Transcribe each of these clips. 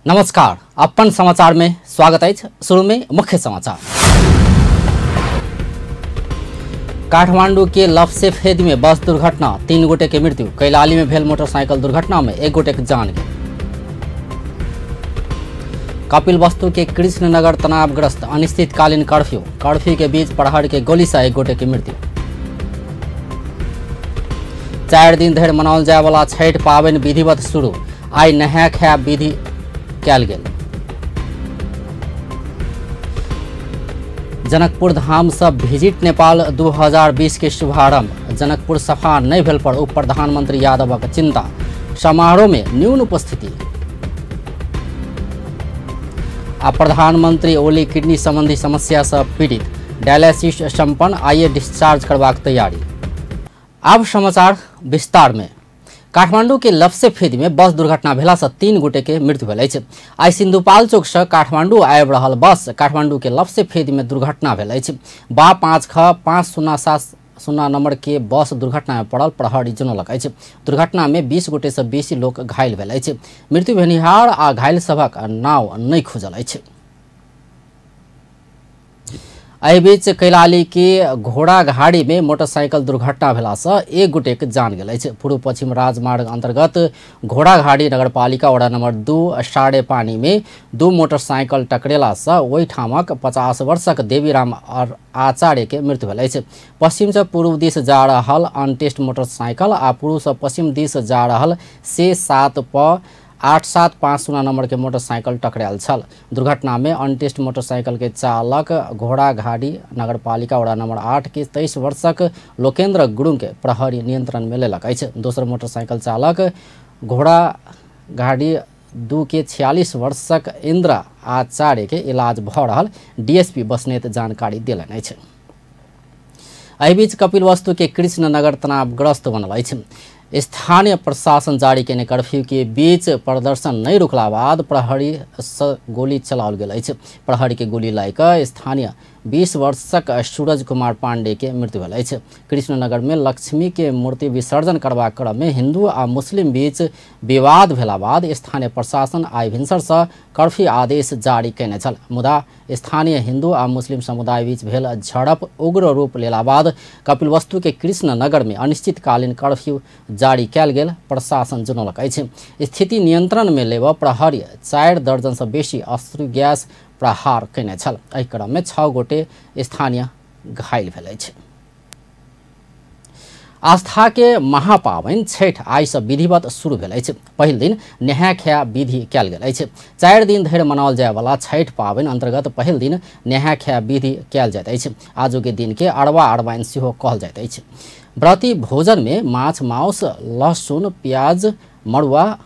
नमस्कार, अपन समाचार में स्वागत है। शुरू में मुख्य समाचार। काठमांडू के लपसे फेद में बस दुर्घटना, 3 गोटे के मृत्यु। कैलाली में भेल मोटरसाइकिल दुर्घटना में 1 गोटे के जान गेल। कपिलवस्तु के कृष्णनगर तनावग्रस्त, अनिश्चितकालीन कर्फ्यू। कर्फ्यू के बीच प्रहर के गोली से 1 गोटे के मृत्यु। 4 दिन धरि मनाओल जाय वाला छठि पाबनि विधिवत शुरू। आइ नहाय खाय विधि कयल गेल। जनकपुर धाम से विजिट नेपाल 2020 के शुभारंभ। जनकपुर सफा नहीं भेल पर उप प्रधानमंत्री यादवक चिंता। समारोह में न्यून उपस्थिति। आ प्रधानमंत्री ओली किडनी संबंधी समस्या से पीड़ित, डायलिसिस संपन्न, आइए डिस्चार्ज करबाक तैयारी। अब समाचार विस्तार में। काठमांडू के लपसे फेद में बस दुर्घटना भेला से 3 गोटे के मृत्यु भेल अछि। आइ सिंधुपाल चौक से काठमांडू आबि रहल बस काठमांडू के लपसे फेद में दुर्घटना भेल अछि। बा 5 ख 5 0 7 0 नंबर के बस दुर्घटना में पड़ल प्रहरी जनौलक अछि। दुर्घटना में 20 गोटे से बेसी लोक घायल भेल अछि। मृत्यु भेनिहार आ घायल सभक नाव नहि खुजल अछि। एहि बीच कैलाली के घोड़ाघाड़ी में मोटरसाइकिल दुर्घटना भेला से 1 गोटे के जान गेल अछि। पूर्व पश्चिम राजमार्ग अंतर्गत घोड़ाघाड़ी नगरपालिका वडा नंबर 2 साढ़े पानी में 2 मोटरसाइकिल टकरेला से ओहिठामक 50 वर्षक देवीराम आचार्य के मृत्यु भेल अछि। पश्चिम से पूर्व दिस जा रहल अनटेस्ट मोटरसाइकिल आ पूर्व से पश्चिम दिस जा रहल से 7 प 8 7 5 0 नंबर के मोटरसाइकिल टकरायल छल। दुर्घटना में अनटेस्ट मोटरसाइकिल के चालक घोड़ाघाड़ी नगरपालिका वडा नंबर 8 के 23 वर्षक लोकेन्द्र गुरुङ के प्रहरी नियंत्रण में लेलक अछि। दोसर मोटरसाइकिल चालक घोड़ाघाड़ी 2 के 46 वर्षक इंद्र आचार्य के इलाज भऽ रहल डीएसपी बस्नेत जानकारी देलनि अछि। एहि बीच कपिलवस्तु के कृष्णनगर तनावग्रस्त बनल अछि। स्थानीय प्रशासन जारी केने कर्फ्यू के बीच प्रदर्शन नहीं रुकला बाद प्रहरी से गोली चलाओल गेल अछि। प्रहरी के गोली लागि कऽ स्थानीय 20 वर्षक सूरज कुमार पांडे के मृत्यु भेल अछि। कृष्णनगर में लक्ष्मी के मूर्ति विसर्जन करबाक क्रम में हिंदू आ मुस्लिम बीच विवाद भेला बाद स्थानीय प्रशासन आइ भिनसर से कर्फ्यू आदेश जारी केने छल। मुदा स्थानीय हिंदू आ मुस्लिम समुदाय बीच भेल झड़प उग्र रूप लेला बाद कपिलवस्तु के कृष्णनगर में अनिश्चितकालीन कर्फ्यू जारी कयल गेल प्रशासन जनौलक अछि। स्थिति नियंत्रण में लेबऽ प्रहरी 4 दर्जन से बेसी अश्रु गैस प्रहार केने छल। एहि क्रम में 6 गोटे स्थानीय घायल भेल अछि। आस्था के महापावनि छठि आइ से विधिवत शुरू भेल अछि। पहिल दिन नहाय खाय विधि कयल गेल अछि। 4 दिन धरि मनाओल जायवला छठि पाबनि अंतर्गत पहिल दिन नहाय खाय विधि कयल जाइत अछि। आजुके दिन के अरवा अरवाइन सेहो कहल जाइत अछि। व्रती भोजन में माछ, मांस, लहसुन, प्याज, मड़ुआ,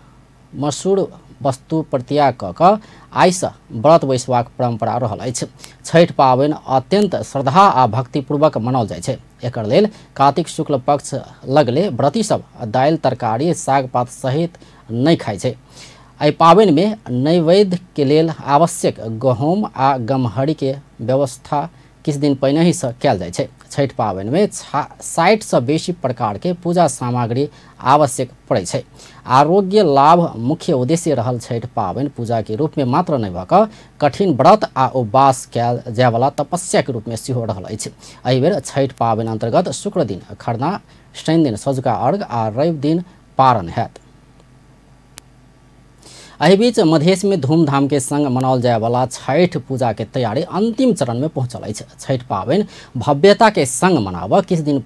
मसूर वस्तु परित्याग कऽ कऽ आइ से व्रत बैसबाक परंपरा रहल अछि। छठि पाबनि अत्यंत श्रद्धा आ भक्तिपूर्वक मनाओल जाइ छै। एकर लेल कार्तिक शुक्ल पक्ष लगले व्रती सब दालि, तरकारी, साग पात सहित नहि खाइ छै। एहि पाबनि में नैवेद्य के लेल आवश्यक गहूम आ गमहरी के व्यवस्था किछु दिन पहिने से कयल जाइ छै। छठि पाबनि में 60 से बेसी प्रकार के पूजा सामग्री आवश्यक पड़ै छै। आरोग्य लाभ मुख्य उद्देश्य रहल छठि पाबनि पूजा के रूप में मात्र नहि भऽ कऽ कठिन व्रत आ उपवास कयल जायवला तपस्या के रूप में सेहो रहल अछि। एहि बेर छठि पाबनि अंतर्गत शुक्र दिन खरना, शनि दिन सँझुका अर्घ आ रवि दिन पारण हैत। एहि बीच मधेश में धूमधाम के संग मनाओल जायवला छठि पूजा के तैयारी अंतिम चरण में पहुंचल अछि। छठि पाबनि भव्यता के संग मनाबऽ किछु दिन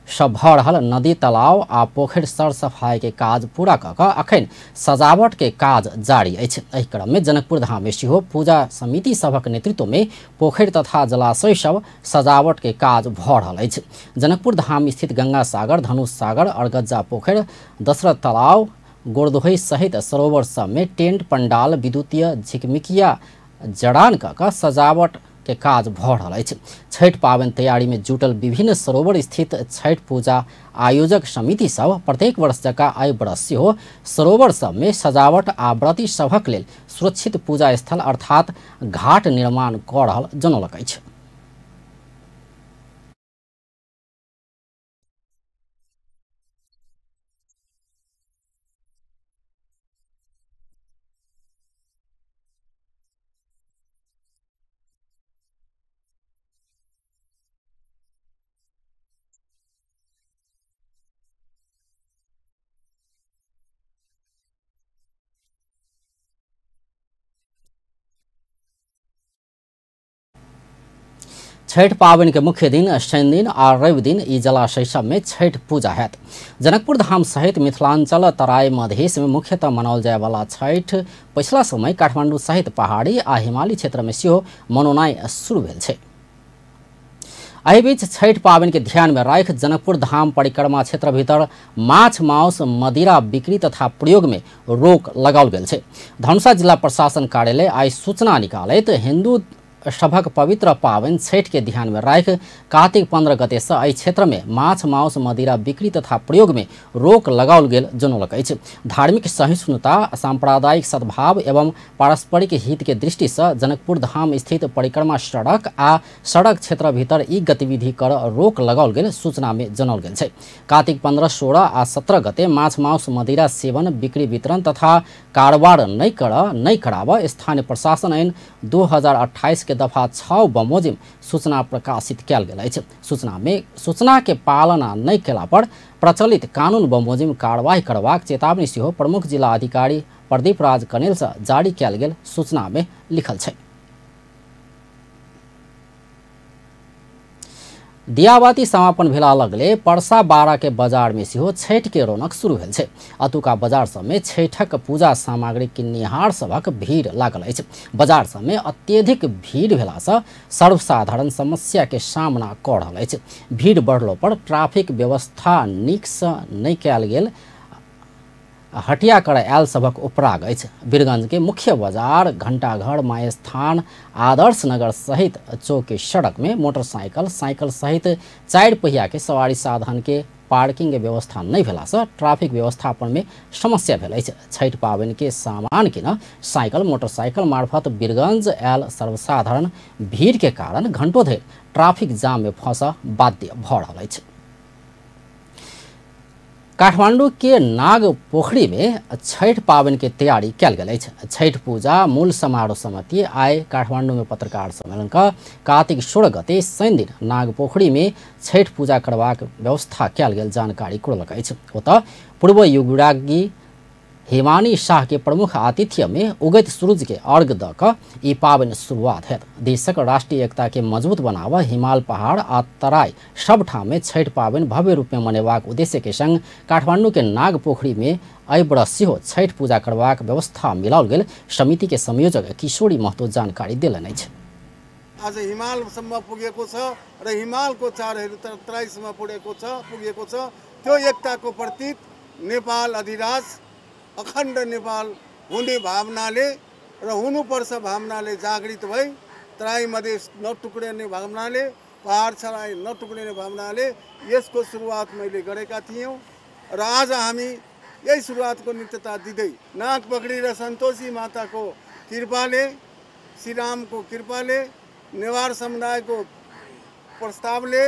से भऽ रहल नदी, तालाब आ पोखरि सर सफाई के काज पूरा कऽ कऽ अखन सजावट के काज जारी अछि। एहि क्रम में जनकपुर धाम में सेहो पूजा समिति सभक नेतृत्व में पोखरि तथा जलाशय सब सजावट के काज भऽ रहल अछि। जनकपुर धाम स्थित गंगा सागर, धनुष सागर, अरगज्जा पोखरि, दशरथ तालाब, गोरदोहई सहित सरोवर सब में टेंट, पंडाल, विद्युतीय झिकमिकिया जड़ान कऽ कऽ सजावट के काज भऽ रहल अछि। छठि पाबनि तैयारी में जुटल विभिन्न सरोवर स्थित छठि पूजा आयोजक समिति सब प्रत्येक वर्ष जकाँ एहि वर्ष सेहो सरोवर सब में सजावट आ व्रती सभक लेल सुरक्षित पूजा स्थल अर्थात घाट निर्माण कऽ रहल जनौलक अछि। छठि पाबनि के मुख्य दिन शनि दिन आ रवि दिन ई जलाशय सब में छठि पूजा हैत। जनकपुर धाम सहित मिथिलांचल तराई मधेश में मुख्यतः मनाओल जाय वाला छठि पछिला समय काठमांडू सहित पहाड़ी आ हिमाली क्षेत्र में सेहो मनौनाइ शुरू भेल छै। एहि बीच छठि पाबनि के ध्यान में राखि जनकपुर धाम परिक्रमा क्षेत्र भीतर माछ मांस मदिरा बिक्री तथा प्रयोग में रोक लगाओल गेल छै। धनुषा जिला प्रशासन कार्यालय आइ सूचना निकालैत हिंदू सभक पवित्र पाबनि छठि के ध्यान में राखि कार्तिक 15 गते से एहि क्षेत्र में माछ मांस मदिरा बिक्री तथा प्रयोग में रोक लगाओल गेल जनौलक अछि। धार्मिक सहिष्णुता, सांप्रदायिक सद्भाव एवं पारस्परिक हित के दृष्टि से जनकपुर धाम स्थित परिक्रमा सड़क आ सड़क क्षेत्र भीतर ई गतिविधि कर रोक लगाओल गेल सूचना में जनौल गेल छै। कार्तिक 15, 16 आ 17 गते माछ मांस मदिरा सेवन, बिक्री, वितरण तथा कारोबार नहीं कराब स्थानीय प्रशासन ऐन 2028 के दफा 6 बमोजिम सूचना प्रकाशित कयल गेल अछि। सूचना में सूचना के पालना नहीं केला पर प्रचलित कानून बमोजिम कार्रवाई करबाक चेतावनी सेहो प्रमुख जिला अधिकारी प्रदीप राज कनेल से जारी कयल गेल सूचना में लिखल छै। दियाबाती समापन भेला लगले परसा बारा के बाजार में सेहो छठि के रौनक शुरू भेल छै। अतुका बाजार सब में छठिक पूजा सामग्री किननिहार सभक भीड़ लागल अछि। बाजार सब में अत्यधिक भीड़ भेला से सर्वसाधारण समस्या के सामना कऽ रहल अछि। भीड़ बढ़लो पर ट्रैफिक व्यवस्था नीक से नहि कयल गेल हटिया कर आयल सभक उपराग अछि। वीरगंज के मुख्य बाजार, घंटाघर, मायस्थान, आदर्श नगर सहित चौकी सड़क में मोटरसाइकिल, साइकिल सहित 4 पहिया के सवारी साधन के पार्किंग के व्यवस्था नहीं भेला से ट्रैफिक व्यवस्थापन में समस्या भेल अछि। छठि पाबनि के सामान किन साइकिल, मोटरसाइकिल मार्फत वीरगंज आयल सर्वसाधारण भीड़ के कारण घंटों धरि ट्रैफिक जाम में फंस बाध्य भऽ रहल अछि। काठमांडू के नाग पोखरी में छठि पाबनि के तैयारी कयल गेल अछि। छठि पूजा मूल समारोह समिति आइ काठमांडू में पत्रकार सम्मेलन क कार्तिक 16 गते शनि दिन नाग पोखरी में छठि पूजा करबाक व्यवस्था कयल गेल जानकारी करौलक अछि। ओतऽ पूर्व युवराज्ञी हिमानी शाह के प्रमुख आतिथ्य में उगैत सूरज के अर्घ दऽ कऽ ई पाबनि शुरुआत हैत। देशक राष्ट्रीय एकता के मजबूत बनाबऽ हिमाल, पहाड़ आ तराई सब ठाम में छठि पाबनि भव्य रूप में मनेबाक उद्देश्य के संग काठमांडू के नाग पोखरी में एहि बरस सेहो छठि पूजा करबाक व्यवस्था मिलाओल गेल समिति के संयोजक किशोरी महतो जानकारी देलनि अछि। आज हिमालसम्म पुगेको छ र हिमालको चारहरू तराईसम्म पुगेको छ। त्यो एकताको प्रतीक नेपाल अधिराज अखण्ड नेपाल हुने भावनाले र हुनुपर्छ भावनाले जागृत भई तराई मधेस नटुक्रिने भावनाले, पहाड छराई नटुक्रिने भावनाले यसको सुरुवात मैले गरेका थियौँ र आज हामी यही सुरुवातको नित्यता दिँदै नागपक्री र सन्तोषी माताको कृपाले, श्रीरामको कृपाले, नेवार समुदायको प्रस्तावले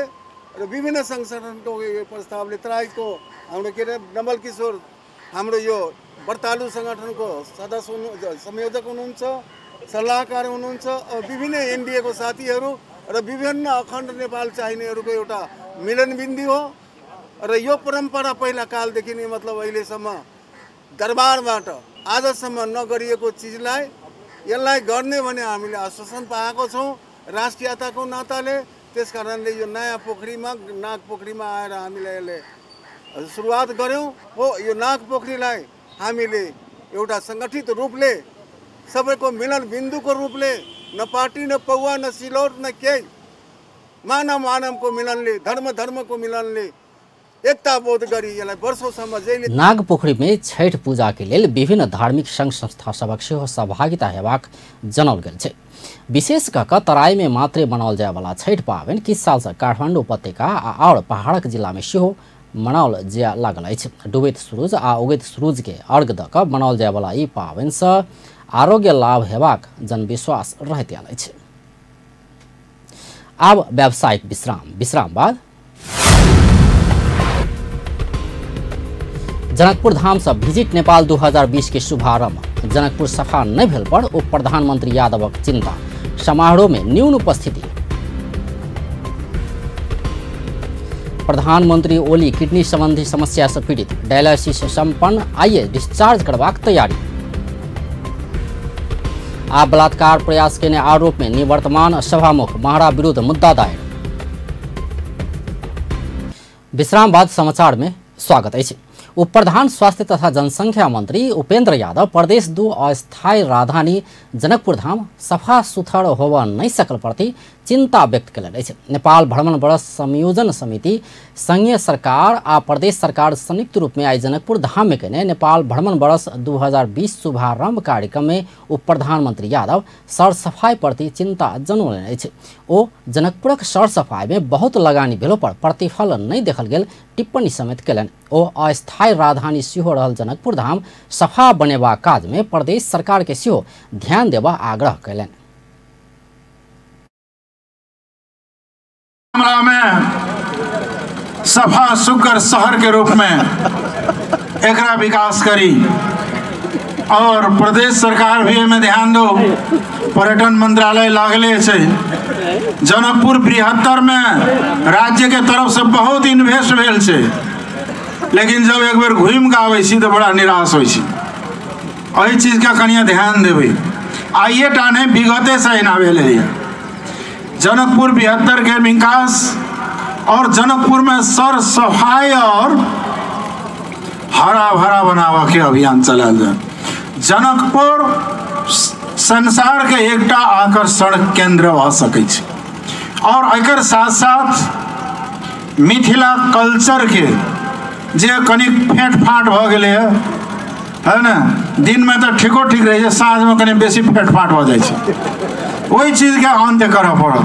र विभिन्न सङ्घ सङ्गठनको प्रस्तावले तराईको हाम्रो के अरे नवल किशोर हाम्रो यो व्रतालु सङ्गठनको सदस्य हुनु संयोजक हुनुहुन्छ, सल्लाहकार हुनुहुन्छ, विभिन्न एनडिए को साथीहरू र विभिन्न अखण्ड नेपाल चाहिनेहरूको एउटा मिलनबिन्दु हो र यो परम्परा पहिला कालदेखि नै मतलब अहिलेसम्म दरबारबाट आजसम्म नगरिएको चिजलाई यसलाई गर्ने भने हामीले आश्वासन पाएको छौँ राष्ट्रियताको नाताले। त्यस कारणले यो नयाँ पोखरीमा नाग पोखरीमा आएर हामीले यसले सुरुवात गऱ्यौँ हो। यो नाग पोखरीलाई हामीले एउटा सङ्गठित रूपले सबैको मिलन बिन्दुको रूपले न पार्टी न पौवा न सिलौट न केही, मानव मानवको मिलनले, धर्म धर्मको मिलनले एकता बोध गरी यसलाई वर्षौंसम्म जहिले नाग पोखरी में छठि पूजा के लेल विभिन्न धार्मिक संघ संस्था सभक सेहो सहभागिता हेबाक जनाओल गेल छै। विशेष कऽ कऽ तराई में मात्रे मनाओल जायवला छठि पाबनि किछु साल से काठमांडू उपत्यका आ आओर पहाड़क जिला में सेहो मनाओल जाय लागल अछि। डूबैत सूरज आ उगैत सूरज के अर्घ दऽ कऽ मनाओल जायवला ई पाबनि से आरोग्य लाभ हेबाक जनविश्वास रहैत आयल अछि। आब व्यावसायिक विश्राम, विश्राम बाद जनकपुर धाम से विजिट नेपाल 2020 के शुभारंभ। जनकपुर सफा नहीं भेल पर उप प्रधानमंत्री यादवक चिंता, समारोह में न्यून उपस्थिति। प्रधानमंत्री ओली किडनी संबंधी समस्या से पीड़ित, डायलिसिस संपन्न, आइए डिस्चार्ज करबाक तैयारी। आ बलात्कार प्रयास केने आरोप में निवर्तमान सभामुख महरा विरुद्ध मुद्दा दायर। विश्राम बाद समाचार में स्वागत अछि। उप प्रधान स्वास्थ्य तथा जनसंख्या मंत्री उपेंद्र यादव प्रदेश 2 अस्थायी राजधानी जनकपुर धाम सफा सुथर होबऽ नहि सकल प्रति चिंता व्यक्त कयलनि अछि। नेपाल भ्रमण वर्ष संयोजन समिति संघीय सरकार आ प्रदेश सरकार संयुक्त रूप में आई जनकपुर धाम में कयने नेपाल भ्रमण वर्ष 2020 शुभारंभ कार्यक्रम में उप प्रधानमंत्री यादव सरसफाई प्रति चिंता जनौलनि अछि। ओ जनकपुरक सरसफाई में बहुत लगानी भेलो पर प्रतिफल नहि देखल गेल टिप्पणी समेत कयलनि। ओ अस्थायी राजधानी सेहो रहल जनकपुर धाम सफा बनेबाक काज में प्रदेश सरकार के सेहो ध्यान देबा आग्रह कयलनि। मामला में सफा सुघर शहर के रूप में एकरा विकास करी और प्रदेश सरकार भी में ध्यान दो। पर्यटन मंत्रालय लागले है। जनकपुर बृहत्तर में राज्य के तरफ से बहुत इन्वेस्ट भेल छै, लेकिन जब एक बेर घूमि के आबै छी तो बड़ा निराश होइ छी। एहि चीज के कनिया ध्यान देबै। आइए टा नहि, विगते से एना भेलै। जनकपुर बृहत्तर के विकास और जनकपुर में सर सफाई और हरा भरा बनावा के अभियान चलायल जाए। जनकपुर संसार के एकटा आकर्षण केंद्र भ सकै छै और एकर साथ साथ मिथिला कल्चर के जे कनि फेंट फाट भ गेलै है ना, दिन में तो ठीको ठीक रहे छै, साँझ में कनि बेसी फेंट फाट भ जाइ छै। ओहि चीज के अंत करऽ पड़त।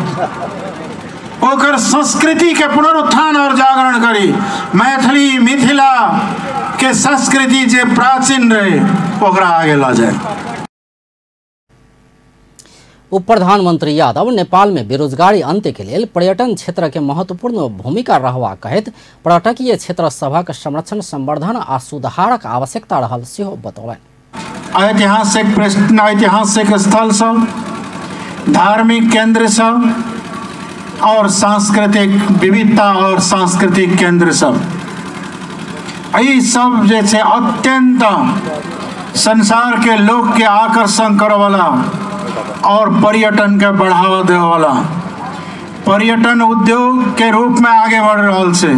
ओकर संस्कृति के पुनरुत्थान और जागरण करी। मैथिली मिथिला के संस्कृति जे प्राचीन रहे ओकरा आगे ल जाए। उप प्रधानमंत्री यादव नेपाल में बेरोजगारी अंत्य के लेल पर्यटन क्षेत्र के महत्वपूर्ण भूमिका रहवा कहैत पर्यटकीय क्षेत्र सभक संरक्षण संवर्धन आ सुधारक आवश्यकता रहल सेहो बतौलनि। ऐतिहासिक प्रश्न, ऐतिहासिक स्थल सब, धार्मिक केंद्र सब और सांस्कृतिक विविधता और सांस्कृतिक केंद्र सब, यही सब जे छै अत्यंत संसार के लोग के आकर्षण करे वाला और पर्यटन के बढ़ावा देवे वाला पर्यटन उद्योग के रूप में आगे बढ़ रहा है।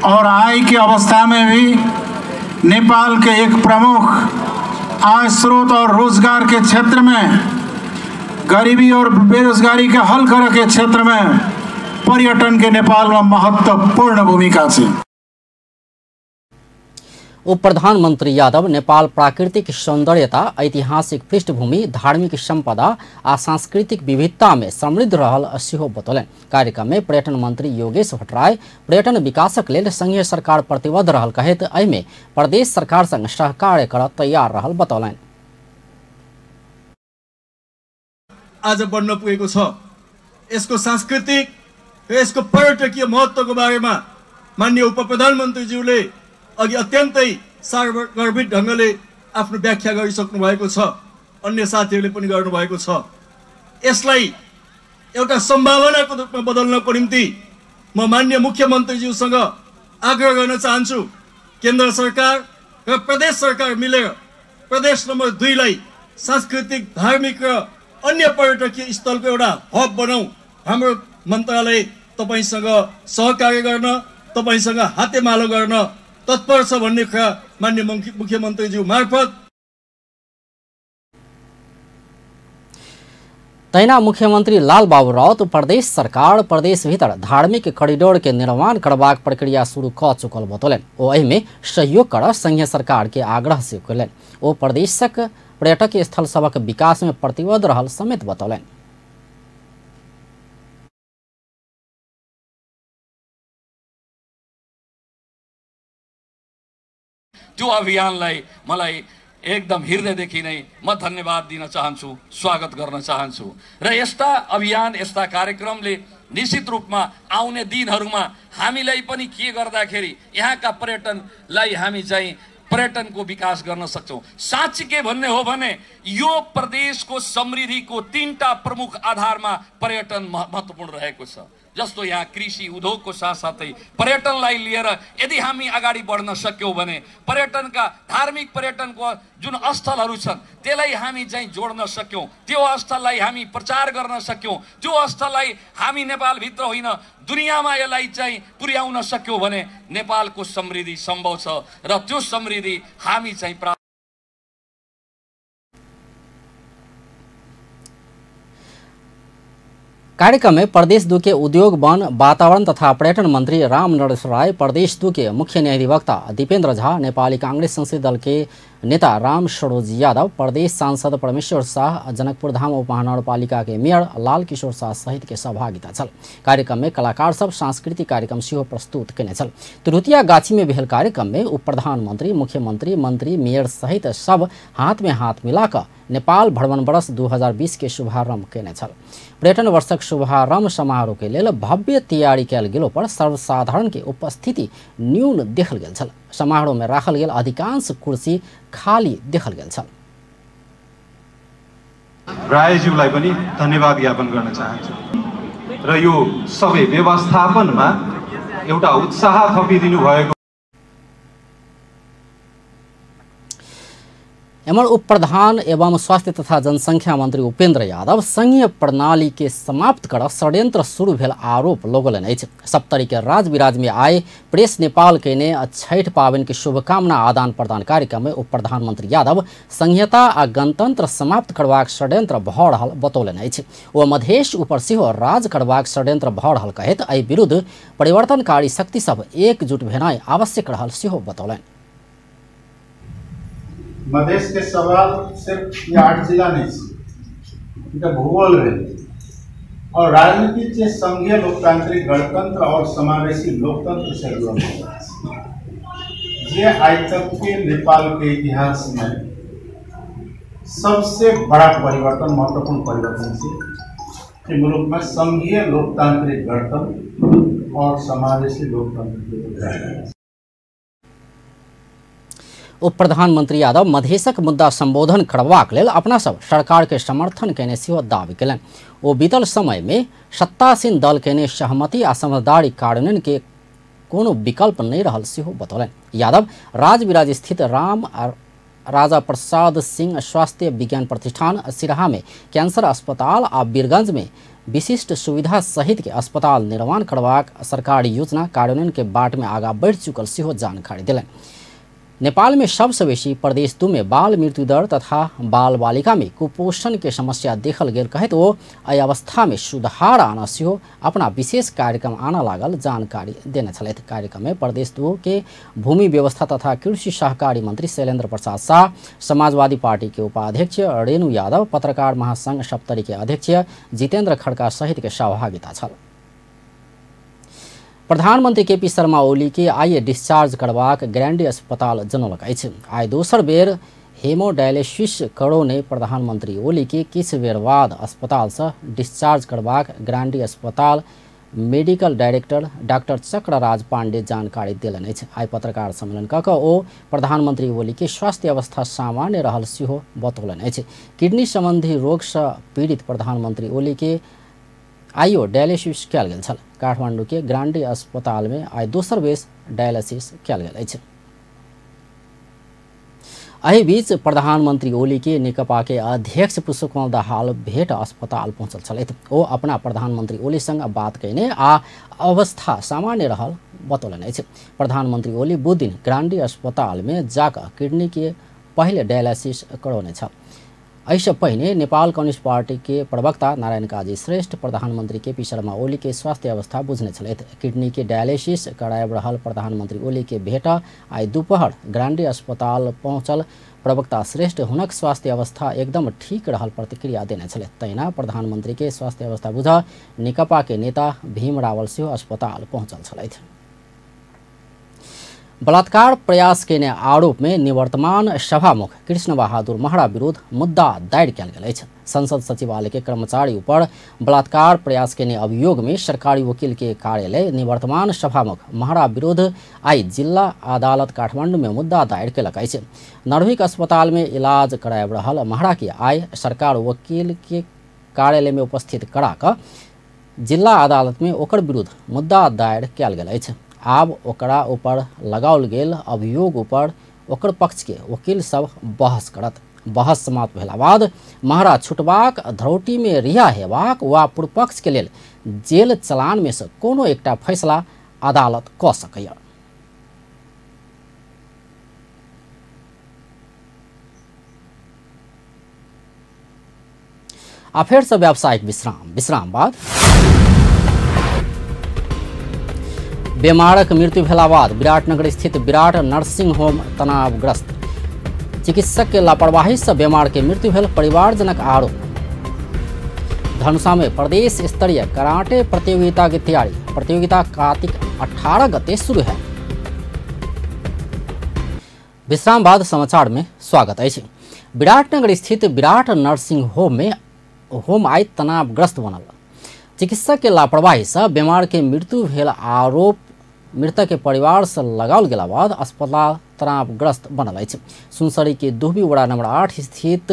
और आय के अवस्था में भी नेपाल के एक प्रमुख आय स्रोत और रोजगार के क्षेत्र में, गरीबी और बेरोजगारी के हल करे के क्षेत्र में पर्यटन के नेपाल में महत्वपूर्ण भूमिका है। उप प्रधानमंत्री यादव नेपाल प्राकृतिक सौंदर्यता, ऐतिहासिक पृष्ठभूमि, धार्मिक संपदा आ सांस्कृतिक विविधता में समृद्ध रहल सेहो बतौलनि। कार्यक्रम में पर्यटन मंत्री योगेश भट्टराई पर्यटन विकासक लेल संघीय सरकार प्रतिबद्ध रहल कहैत एहिमे प्रदेश सरकार संग सहकार्य करऽ तैयार रहल बतौलनि। आज बन्न पुगेको छ। यसको सांस्कृतिक र यसको पर्यटकीय महत्त्वको बारेमा माननीय उप प्रधानमन्त्रीज्यूले अघि अत्यन्तै सारगर्भित ढङ्गले आफ्नो व्याख्या गरिसक्नु भएको छ, अन्य साथीहरूले पनि गर्नुभएको छ। यसलाई एउटा सम्भावनाको रूपमा बदल्नको निम्ति म माननीय मुख्यमन्त्रीज्यूसँग आग्रह गर्न चाहन्छु, केन्द्र सरकार र प्रदेश सरकार मिलेर प्रदेश नम्बर 2 लाई सांस्कृतिक, धार्मिक र अन्य पर्यटकीय स्थलको एउटा हब बनाऊ। हाम्रो मन्त्रालय तपाईसँग सहकार्य गर्न, तपाईसँग हातेमालो गर्न तत्पर छ भन्ने कुरा माननीय मुख्यमन्त्रीज्यू मार्फत। तहिना मुख्यमंत्री लालबाबू राउत प्रदेश सरकार प्रदेश भीतर धार्मिक कॉरिडोर के निर्माण करबाक प्रक्रिया शुरू क चुकल बतौलनि। ओ एहिमे सहयोग कर संघीय सरकार के आग्रह सेहो कयलनि। ओ प्रदेशक पर्यटक स्थल सभक विकास में प्रतिबद्ध रहल समेत बतौलनि। त्यो अभियानलाई मलाई एकदम हृदयदेखि नै म धन्यवाद दिन चाहन्छु, स्वागत गर्न चाहन्छु। र यस्ता अभियान, यस्ता कार्यक्रमले निश्चित रूपमा आउने दिनहरूमा हामीलाई पनि के गर्दाखेरि यहाँका पर्यटनलाई हामी चाहिँ पर्यटनको विकास गर्न सक्छौँ। साँच्चीकै भन्ने हो भने यो प्रदेशको समृद्धिको तीनटा प्रमुख आधारमा पर्यटन महत्त्वपूर्ण रहेको छ। जस्तो यहाँ कृषि उद्योगको साथसाथै पर्यटनलाई लिएर यदि हामी अगाडि बढ्न सक्यौँ भने पर्यटनका धार्मिक पर्यटनको जुन स्थलहरू छन् त्यसलाई हामी चाहिँ जोड्न सक्यौँ, त्यो स्थललाई हामी प्रचार गर्न सक्यौँ, त्यो स्थललाई हामी नेपालभित्र होइन दुनियाँमा यसलाई चाहिँ पुर्याउन सक्यौँ भने नेपालको समृद्धि सम्भव छ र त्यो समृद्धि हामी चाहिँ प्राप्त। कार्यक्रम में प्रदेश 2 के उद्योग वन वातावरण तथा पर्यटन मंत्री राम नरेश राय, प्रदेश 2 के मुख्य न्यायाधिवक्ता दीपेंद्र झा, नेपाली कांग्रेस संसदीय दल के नेता राम सरोज यादव, प्रदेश सांसद परमेश्वर शाह, जनकपुर धाम उपमहानगरपालिका के मेयर लाल किशोर शाह सहित के सहभागिता छल। कार्यक्रम में कलाकार सब सांस्कृतिक कार्यक्रम सेहो प्रस्तुत केने छल। तिरुतिया गाछी में भेल कार्यक्रम में उप प्रधानमंत्री, मुख्यमंत्री, मंत्री, मेयर सहित सब हाथ में हाथ मिलाकर नेपाल भ्रमण वर्ष 2020 के शुभारंभ केने छल। पर्यटन वर्षक शुभारंभ समारोह के लेल भव्य तैयारी कयल गेलो पर सर्वसाधारण के उपस्थिति न्यून देखल गेल छल। समारोह में राखल गेल अधिकांश कुर्सी खाली देखल गेल छल। रायज्यूलाई पनि धन्यवाद ज्ञापन गर्न चाहन्छु र यो सबै व्यवस्थापनमा एउटा उत्साह थपिदिनु भएको। एमर उप प्रधान एवं स्वास्थ्य तथा जनसंख्या मंत्री उपेंद्र यादव संघीय प्रणाली के समाप्त कर षड्यंत्र शुरू भेल आरोप लगौलनि अछि। सप्तरी के राजविराज में आए प्रेस नेपाल केने छठ पाबनि के शुभकामना आदान प्रदान कार्यक्रम में उप प्रधानमंत्री यादव संघीयता आ गणतंत्र समाप्त करबाक षड्यंत्र भऽ रहल बतौलनि अछि। ओ मधेश ऊपर सेहो राज करबाक षड्यंत्र भऽ रहल कहैत एहि विरुद्ध परिवर्तनकारी शक्ति सब एकजुट भेनाइ आवश्यक रहल सेहो बतौलनि। मधेश के सवाल सिर्फ ये 8 जिला नहीं, भूगोल है और राजनीति से संघीय लोकतांत्रिक गणतंत्र और समावेशी लोकतंत्र से जुड़ा हुआ। ये आज तक के नेपाल के इतिहास में सबसे बड़ा परिवर्तन, महत्वपूर्ण परिवर्तन से कि मुल्क में संघीय लोकतांत्रिक गणतंत्र और समावेशी लोकतंत्र के। उप प्रधानमंत्री यादव मधेशक मुद्दा संबोधन करबाक लेल अपना सब सरकार के समर्थन केने सेहो दावी केलनि। ओ बीतल समय में सत्तासीन दल केने सहमति आ समझदारी कार्यान्वयन के कोनो विकल्प नहीं रहल सेहो बतौलनि। यादव राजविराज स्थित राम राजा प्रसाद सिंह स्वास्थ्य विज्ञान प्रतिष्ठान सिराहा में कैंसर अस्पताल आ वीरगंज में विशिष्ट सुविधा सहित के अस्पताल निर्माण करबाक सरकारी योजना कार्यान्वयन के बाट में आगा बढ़ि चुकल सेहो जानकारी देलनि। नेपाल में सबसे बेसी प्रदेश 2 में बाल मृत्यु दर तथा बाल बालिका में कुपोषण के समस्या देखल गेल कहैत ओ एहि अवस्था में सुधार आना सेहो अपना विशेष कार्यक्रम आना लागल जानकारी देने छलथि। कार्यक्रम में प्रदेश 2 के भूमि व्यवस्था तथा कृषि सहकारी मंत्री शैलेंद्र प्रसाद शाह, समाजवादी पार्टी के उपाध्यक्ष रेणु यादव, पत्रकार महासंघ सप्तरी के अध्यक्ष जितेंद्र खड़का सहित के सहभागिता छल। प्रधानमंत्री केपी शर्मा ओली के आइ डिस्चार्ज करबाक ग्रैंडी अस्पताल जनौलक अछि। आइ दोसर बेर हेमोडायलिसिस करौने प्रधानमंत्री ओली के किछु बेर बाद अस्पताल से डिस्चार्ज करबाक ग्रैंडी अस्पताल medical director doctor Chakraraj Pandey जानकारी देलनि अछि। आइ पत्रकार सम्मेलन कऽ कऽ ओ प्रधानमंत्री ओली के स्वास्थ्य अवस्था सामान्य रहल सेहो बतौलनि अछि। किडनी संबंधी रोग से पीड़ित प्रधानमंत्री ओली के आइयो डायलिसिस कयल गेल छल। काठमांडू के ग्रांडी अस्पताल में आइ दोसर बेर डायलिसिस कयल गेल अछि। एहि बीच प्रधानमंत्री ओली के नेकपा के अध्यक्ष पुष्पकमल दाहाल भेट अस्पताल पहुंचल छलथि। ओ अपना प्रधानमंत्री ओली संग बात कयने आ अवस्था सामान्य रहल बतौलनि अछि। प्रधानमंत्री ओली बुधदिन ग्रांडी अस्पताल में जाकऽ किडनी के पहिले डायलिसिस करौने छल। एहिसँ पहिने नेपाल कम्युनिस्ट पार्टी के प्रवक्ता नारायण काजी श्रेष्ठ प्रधानमंत्री केपी शर्मा ओली के स्वास्थ्य अवस्था बुझने छलथि। किडनी के डायलिसिस कराबि रहल प्रधानमंत्री ओली के भेट आइ दुपहर ग्रांडी अस्पताल पहुंचल प्रवक्ता श्रेष्ठ हुनक स्वास्थ्य अवस्था एकदम ठीक रहल प्रतिक्रिया देने छलथि। तहिना प्रधानमंत्री के स्वास्थ्य अवस्था बुझ नेकपा के नेता भीम रावल सेहो अस्पताल पहुंचल छलथि। बलात्कार प्रयास केने आरोप में निवर्तमान सभामुख कृष्ण बहादुर महरा विरुद्ध मुद्दा दायर कयल गेल अछि। संसद सचिवालय के कर्मचारी ऊपर बलात्कार प्रयास केने अभियोग में सरकारी वकील के कार्यालय निवर्तमान सभामुख महरा विरुद्ध आइ जिला अदालत काठमांडू में मुद्दा दायर केलक अछि। नर्भिक अस्पताल में इलाज कराबि रहल महरा के आइ सरकार वकील के कार्यालय में उपस्थित करा कऽ जिला अदालत में ओकर विरुद्ध मुद्दा दायर कयल गेल अछि। आब ओकरा ऊपर लगाओल गेल अभियोग ऊपर ओकर पक्ष के वकील सब बहस करत। बहस समाप्त भेला बाद महरा छुटबाक, धरौटी में रिहा हेबाक वा पूर्वपक्ष के लेल जेल चलान में से कोनो एकटा फैसला अदालत क सकैया। आ फेर से व्यावसायिक विश्राम। विश्राम बाद बीमारक मृत्यु भेला बाद विराटनगर स्थित विराट नर्सिंग होम तनावग्रस्त। चिकित्सक के लापरवाही से बीमार के मृत्यु भेल परिवारजनक आरोप। धनुषा में प्रदेश स्तरीय कराटे प्रतियोगिता की तैयारी। प्रतियोगिता कार्तिक 18 गते शुरू है। विश्राम बाद समाचार में स्वागत है। विराटनगर स्थित विराट नर्सिंग होम में होम आई तनावग्रस्त बनल। चिकित्सक के लापरवाही से बीमार के मृत्यु भेल आरोप मृतक के परिवार से लगाओल गेला बाद अस्पताल तनावग्रस्त बनल अछि। सुनसरी के दुहबी वड़ा नंबर 8 स्थित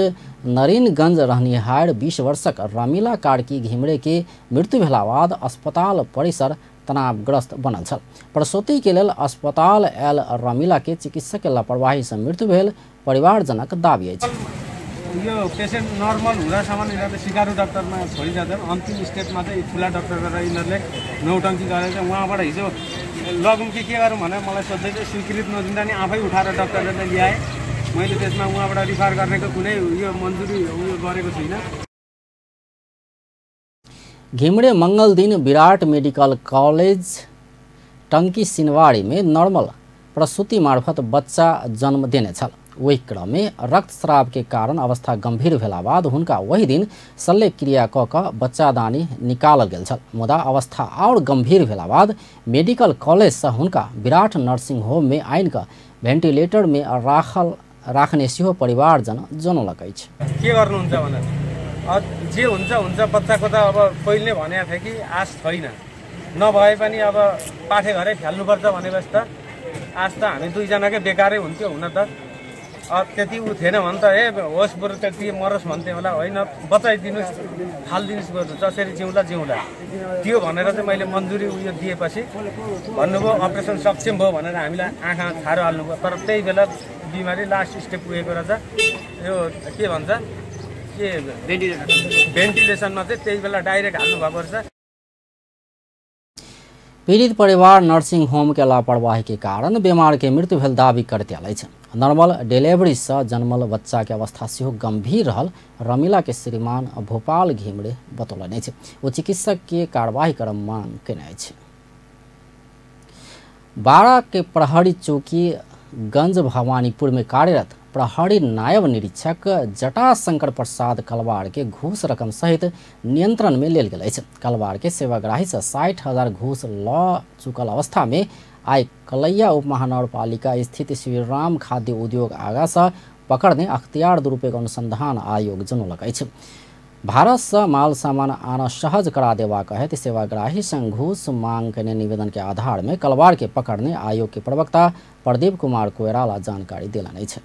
नरेनगंज रहनिहार 20 वर्षक रमीला कार्की घिमरे के मृत्यु भेला बाद अस्पताल परिसर तनावग्रस्त बनल छल। प्रसूति के लेल अस्पताल आयल रमीला के चिकित्सक के लापरवाही से मृत्यु भेल परिवारजनक दावी अछि। यो पेसेन्ट नर्मल हुँदासम्म यिनीहरूले सिकारु डाक्टरमा छोडिजाँदैन। अन्तिम स्टेपमा चाहिँ ठुला डाक्टर गरेर यिनीहरूले नौटङ्की गरेर चाहिँ उहाँबाट हिजो लगौँ कि के गरौँ भनेर मलाई सोध्दै चाहिँ स्वीकृत नदिँदा नि आफै उठाएर डाक्टरले त ल्याएँ। मैले त्यसमा उहाँबाट रिफर गर्नेको कुनै उयो मन्जुरी उयो गरेको छुइनँ। घिमरे मंगल दिन विराट मेडिकल कॉलेज टंकी सिनवारी में नॉर्मल प्रसूति मार्फत बच्चा जन्म देने छल। ओहि क्रम में रक्तस्राव के कारण अवस्था गंभीर भेला बाद हुनका वही दिन शल्यक्रिया क क बच्चादानी निकालल गेल छल। मुदा अवस्था और गंभीर भेला बाद मेडिकल कॉलेज से हुनका विराट नर्सिंग होम में आनि क भेंटिलेटर में राखने सेहो परिवारजन जनौलक अछि। के गर्नुहुन्छ भनेर जे हुन्छ हुन्छ, बच्चाको त अब पहिले भनेको थिएँ कि आश छैन, नभए पनि अब पाठे घरै फ्याल्नुपर्छ भनेपछि त आश त हामी दुईजनाकै बेकारै हुन्थ्यो हुन त। त्यति ऊ थिएन भने त ए होस् बरु त्यति मरोस् भन्थ्यो होला, होइन बचाइदिनुहोस् फालिदिनुहोस् बरु जसरी जिउँला जिउँला त्यो भनेर चाहिँ मैले मन्जुरी उयो दिएपछि भन्नुभयो अपरेसन सक्षम भयो भनेर हामीलाई आँखा छारो हाल्नुभयो। तर त्यही बेला बिमारी लास्ट स्टेप पुगेको रहेछ, यो के भन्छ के भेन्टिलेसनमा चाहिँ त्यही बेला डाइरेक्ट हाल्नुभएको रहेछ। पीड़ित परिवार नर्सिंग होम के लापरवाही के कारण बीमार के मृत्यु भेल दावी करते आयल अछि। नॉर्मल डिलीवरी से जन्मल बच्चा के अवस्था सेहो गंभीर रहल रमीला के श्रीमान भोपाल घिमरे बतौलनि अछि। ओ चिकित्सक के कार्रवाई कर मांग केने अछि। 12 के प्रहरी चौकी गंज भवानीपुर में कार्यरत प्रहरी नायब निरीक्षक जटाशंकर प्रसाद कलवार के घूस रकम सहित नियंत्रण में लेल गेल अछि। कलवार के सेवाग्राही से 60,000 घूस ल चुकल अवस्था में आइ कलैया उप महानगरपालिका स्थित श्रीराम खाद्य उद्योग आगा से पकड़ने अख्तियार दुरुपयोग अनुसंधान आयोग जनौलक अछि। भारत से माल सामान आना सहज करा देबाक हेतु सेवाग्राही संग घूस मांग केने निवेदन के आधार में कलवार के पकड़ने आयोग के प्रवक्ता प्रदीप कुमार कोइराला जानकारी देलनि अछि।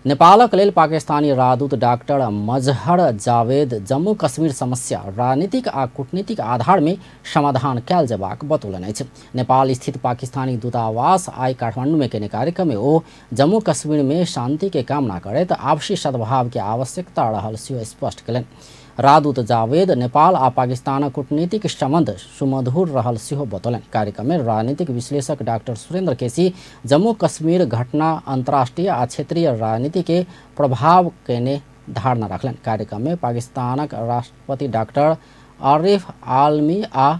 नेपालक लेल पाकिस्तानी राजदूत डॉक्टर मजहर जावेद जम्मू कश्मीर समस्या राजनीतिक आ कूटनीतिक आधार में समाधान कयल जेबाक बतौलनि अछि। नेपाल स्थित पाकिस्तानी दूतावास आइ काठमांडू में केने कार्यक्रम में ओ जम्मू कश्मीर में शांति के कामना करैत आपसी सद्भाव के आवश्यकता रहल सेहो स्पष्ट कयलनि। राजदूत जावेद नेपाल आ पाकिस्तानक कूटनीतिक संबंध सुमधुर रहल सेहो बतौलनि। कार्यक्रम में राजनीतिक विश्लेषक डॉक्टर सुरेंद्र केसी जम्मू कश्मीर घटना अंतर्राष्ट्रीय आ क्षेत्रीय राजनीति के प्रभाव केने धारणा रखलनि। कार्यक्रम में पाकिस्तानक राष्ट्रपति डॉक्टर आरिफ आलमी आ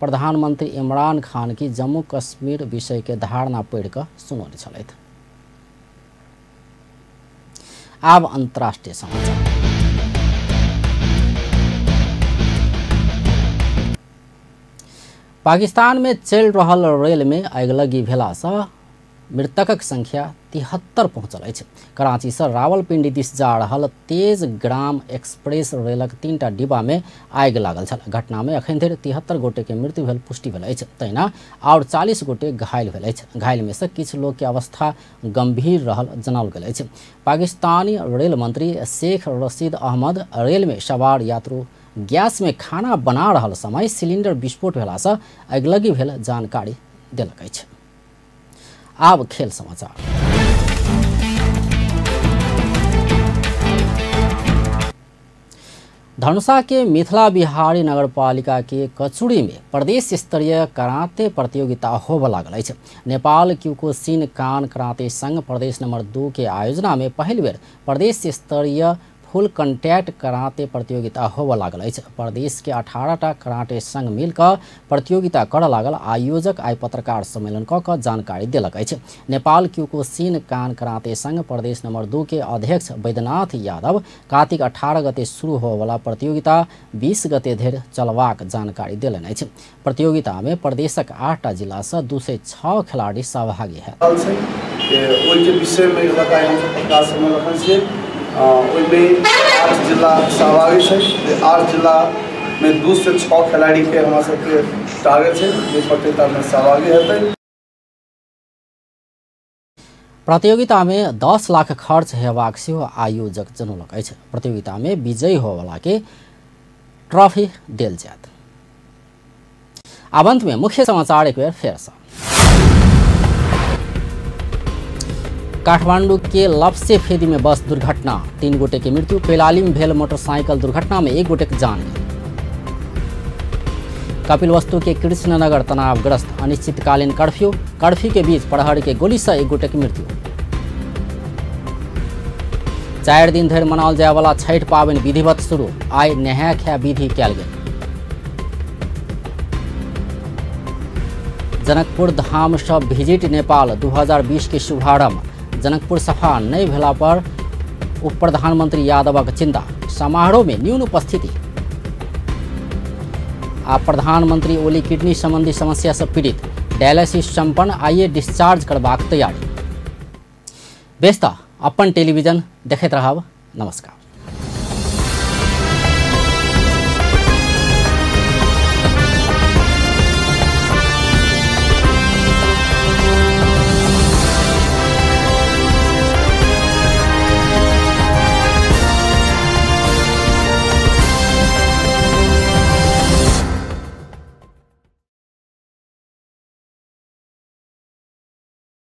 प्रधानमंत्री इमरान खान की जम्मू कश्मीर विषय के धारणा पढ़ि कऽ सुनौने छलथि। आब अंतर्राष्ट्रीय समाचार। पाकिस्तान में चलि रहल रेल में अगिलगी भेलासँ मृतकक संख्या 73 पहुँचल अछि। कराची से रावलपिंडी दिस जा रहल तेज ग्राम एक्सप्रेस रेलक 3टा डिब्बा में आगि लागल छल। घटना में अखन धरि 73 गोटे के मृत्यु भेल पुष्टि भेल अछि, तहिना आओर 40 गोटे घायल भेल अछि। घायल में से किछु लोक के अवस्था गंभीर रहल जनाओल गेल अछि। पाकिस्तानी रेल मंत्री शेख रशीद अहमद रेल में सवार यात्रु गैस में खाना बना रहल समय सिलिंडर विस्फोट भेलासँ अगिलगी भेल जानकारी देलक अछि। आब खेल समाचार। धनुषा के मिथिला बिहारी नगरपालिका के कचुड़ी में प्रदेश स्तरीय कराते प्रतियोगिता होबय लागल अछि। नेपाल क्यूकोसिन कान कराते संघ प्रदेश नंबर 2 के आयोजना में पहिल बेर प्रदेश स्तरीय फुल कंटैक्ट कराते प्रतियोगिता होबय लागल अछि। प्रदेश के 18टा कराटे संघ मिलकर प्रतियोगिता करय लागल आयोजक आइ पत्रकार सम्मेलन क जानकारी देलक अछि। नेपाल क्यूकोसिन कान कराते संघ प्रदेश नंबर 2 के अध्यक्ष वैद्यनाथ यादव कार्तिक 18 गते शुरू होबयवला प्रतियोगिता 20 गते धरि चलबाक जानकारी देलनि अछि। प्रतियोगिता में प्रदेशक 8टा जिला से 206 खिलाड़ी सहभागी है। ओहिमे 8 जिला सहभागी छै। 8 जिलामे 206 खिलाड़ीके हमरा सबके टारगेट छै जे प्रतियोगितामे सहभागी हेतै। प्रतियोगिता में 10 लाख खर्च हेबाक सेहो आयोजक जनौलक अछि। प्रतियोगिता में विजयी होबयवला के ट्रॉफी देल जायत। आब अंत में मुख्य समाचार एक बेर फेरसँ। काठमांडू के लपसे फेदी में बस दुर्घटना, 3 गोटे के मृत्यु। कैलाली में भेल मोटरसाइकिल दुर्घटना में 1 गोटे के जान गेल। कपिलवस्तु के कृष्णनगर तनावग्रस्त, अनिश्चितकालीन कर्फ्यू, कर्फ्यू के बीच प्रहरी के गोली से 1 गोटे के मृत्यु। 4 दिन धरि मनाओल जाय वाला छठि पाबनि विधिवत शुरू, आइ नहाय खाय विधि कयल गेल। जनकपुर धाम सँ विजिट नेपाल 2020 के शुभारंभ, जनकपुर सफा नहीं भेला पर उप प्रधानमंत्री यादवक चिंता, समारोह में न्यून उपस्थिति। आ प्रधानमंत्री ओली किडनी संबंधी समस्या से पीड़ित, डायलिसिस संपन्न, आइए डिस्चार्ज करबाक तैयारी। बेस त अपन टेलीविजन देखैत रहब। नमस्कार।